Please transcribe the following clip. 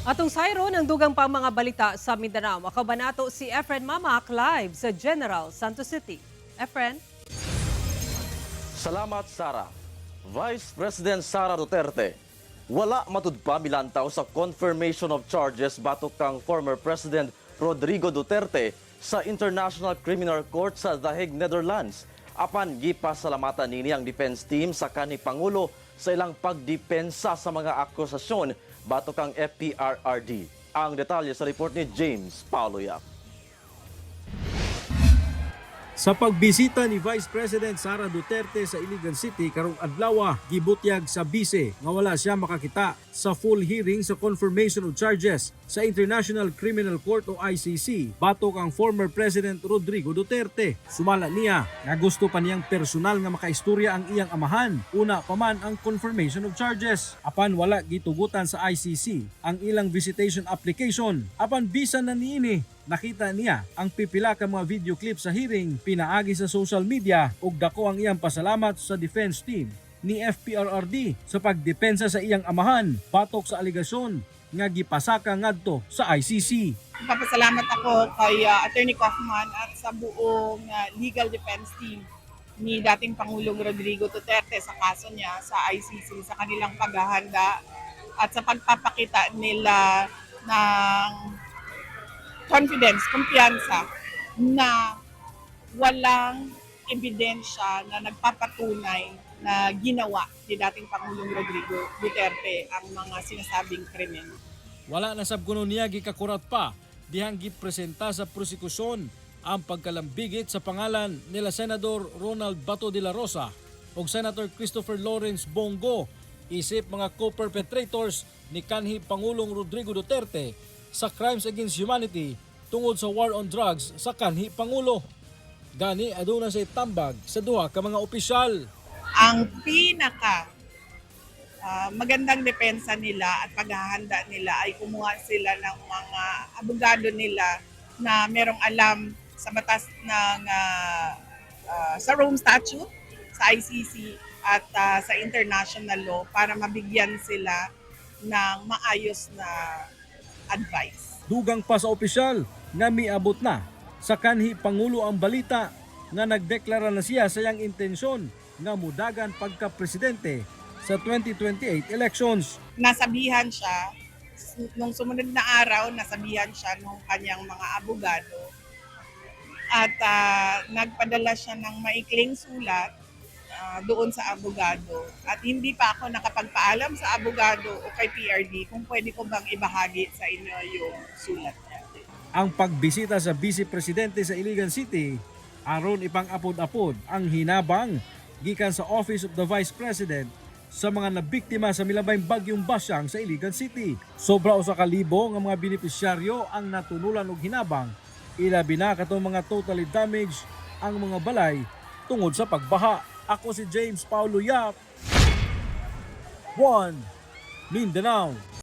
Atong sayron ang dugang pang mga balita sa Mindanao. Makauban nato si Efren Mamac live sa General Santos City. Efren? Salamat, Sara. Vice President Sara Duterte, wala matud pa milantaw sa confirmation of charges batok kang former President Rodrigo Duterte sa International Criminal Court sa The Hague, Netherlands. Apan gipasalamatan nini ang defense team sa kanhi Pangulo sa ilang pagdepensa sa mga akusasyon batok kang FPRRD. Ang detalye sa report ni James Paulo Yap. Sa pagbisita ni Vice President Sara Duterte sa Iligan City karong adlaw, gibutyag sa bise nga wala siya makakita sa full hearing sa confirmation of charges sa International Criminal Court o ICC batok ang former President Rodrigo Duterte. Sumala niya nga gusto pa niyang personal nga makaistorya ang iyang amahan una pa man ang confirmation of charges. Apan wala gitugutan sa ICC ang ilang visitation application. Apan bisan na niini, nakita niya ang pipila ka mga video clip sa hearing pinaagi sa social media ug dako ang iyang pasalamat sa defense team ni FPRRD sa pagdepensa sa iyang amahan batok sa alegasyon nga gipasaka ngadto sa ICC. Papasalamat ako kay Attorney Kaufman at sa buong legal defense team ni dating Pangulong Rodrigo Duterte sa kaso niya sa ICC, sa kanilang paghahanda at sa pagpapakita nila ng confidence, kumpiyansa na walang ebidensya na nagpapatunay na ginawa ni dating Pangulong Rodrigo Duterte ang mga sinasabing krimen. Wala na sab kuno niya gikakurat pa dihang gipresenta sa prosekusyon ang pagkalambigit sa pangalan nila Senador Ronald Bato de la Rosa ug Senator Christopher Lawrence Bong Go isip mga co-perpetrators ni kanhi Pangulong Rodrigo Duterte sa crimes against humanity tungod sa war on drugs sa kanhi Pangulo. Gani aduna say tambag sa duha ka mga opisyal. Ang pinaka magandang depensa nila at paghahanda nila ay kumuha sila ng mga abogado nila na merong alam sa batas ng sa Rome Statute, sa ICC at sa international law para mabigyan sila ng maayos na advice. Dugang pa sa opisyal nga miabot na sa kanhi Pangulo ang balita nga nagdeklara na siya sa iyang intensyon nga mudagan pagka-presidente sa 2028 elections. Nasabihan siya nung sumunod na araw, nasabihan siya nung kanyang mga abogado at nagpadala siya ng maikling sulat doon sa abogado at hindi pa ako nakapagpaalam sa abogado o kay PRRD kung pwede ko bang ibahagi sa inyo yung sulat niya. Ang pagbisita sa Vice Presidente sa Iligan City aron ipang-apod-apod ang hinabang gikan sa Office of the Vice President sa mga nabiktima sa milabayng bagyong Basyang sa Iligan City. Sobra 1,000 nga mga benepisyaryo ang natunulan og hinabang, ilabi na katong mga totally damaged ang mga balay tungod sa pagbaha. Ako si James Paulo Yap, 1 Mindanao.